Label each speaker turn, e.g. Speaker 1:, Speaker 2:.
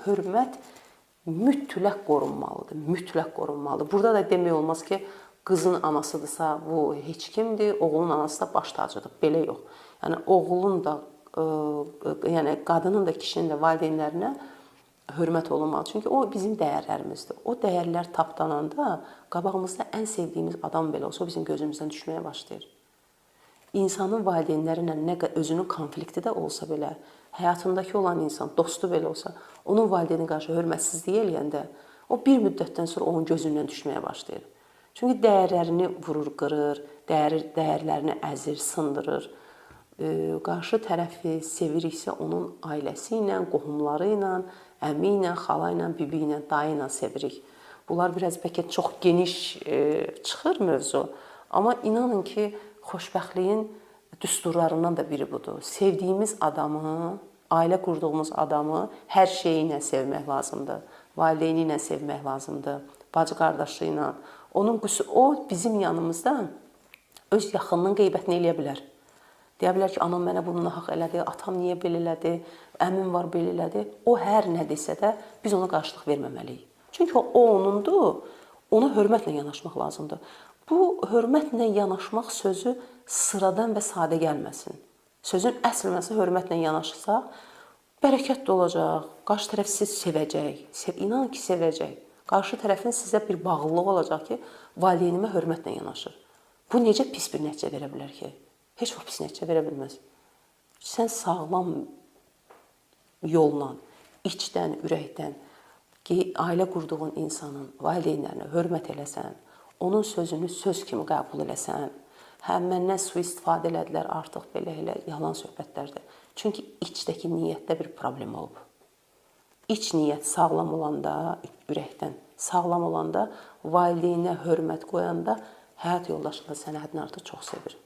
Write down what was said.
Speaker 1: Hörmət mütləq qorunmalıdır, mütləq qorunmalıdır. Burada da demək olmaz ki, qızın anasıdırsa bu heç kimdir, oğlun anası da baş tacıdır. Belə yox. Yəni oğlun da, yəni qadının da, kişinin də valideynlərinə hörmət olunmalıdır. Çünki o bizim dəyərlərimizdir. O dəyərlər tapdananda qabağımızda ən sevdiyimiz adam belə olsa o bizim gözümüzdən düşməyə başlayır. İnsanın valideynləri ilə nə özünün konflikti də olsa belə, həyatındakı olan insan, dostu belə olsa, onun valideyninə qarşı hörmətsizlik eləyəndə o bir müddətdən sonra onun gözündən düşməyə başlayır. Çünki dəyərlərini vurur, qırır, dəyərlərini əzir, sındırır. Qarşı tərəfi seviriksə onun ailəsi ilə, qohumları ilə, əmi ilə, xala ilə, bibi ilə, dayı ilə sevirik. Bunlar biraz bəlkə çox geniş çıxır mövzu, amma inanın ki, xoşbəxtliyin düsturlarından da biri budur. Sevdiyimiz adamı, ailə qurduğumuz adamı hər şeyi ilə sevmək lazımdır. Valideyni ilə sevmək lazımdır, bacı qardaşı ilə. Onun o bizim yanımızda öz yaxınının qeybətini eləyə bilər. Deyə bilər ki, anam mənə bunu nahaq elədi, atam niyə belə elədi, əmim var belə elədi. O hər nə desə də biz ona qarşılıq verməməliyik. Çünki o onundur, ona hörmətlə yanaşmaq lazımdır. Bu hörmətlə yanaşmaq sözü sıradan və sadə gəlməsin. Sözün əsl mənası hörmətlə yanaşsaq, bərəkət də olacaq, qarşı tərəf sizi sevəcək, İnanın ki, sevəcək. Qarşı tərəfin sizə bir bağlılığı olacaq ki, valideynimə hörmətlə yanaşır. Bu necə pis bir nəticə verə bilər ki? Heç vaxt pis nəticə verə bilməz. Sən sağlam yolla, içdən, ürəkdən ailə qurduğun insanın valideynlərinə hörmət eləsən, onun sözünü söz kimi qəbul eləsən, hə məndən sui-istifadə elədilər artıq belə elə yalan söhbətlərdir. Çünki içdəki niyyətdə bir problem olub. İç niyyət sağlam olanda, ürəkdən sağlam olanda, valideynə hörmət qoyanda həyat yoldaşın da səni həddindən artıq çox sevir.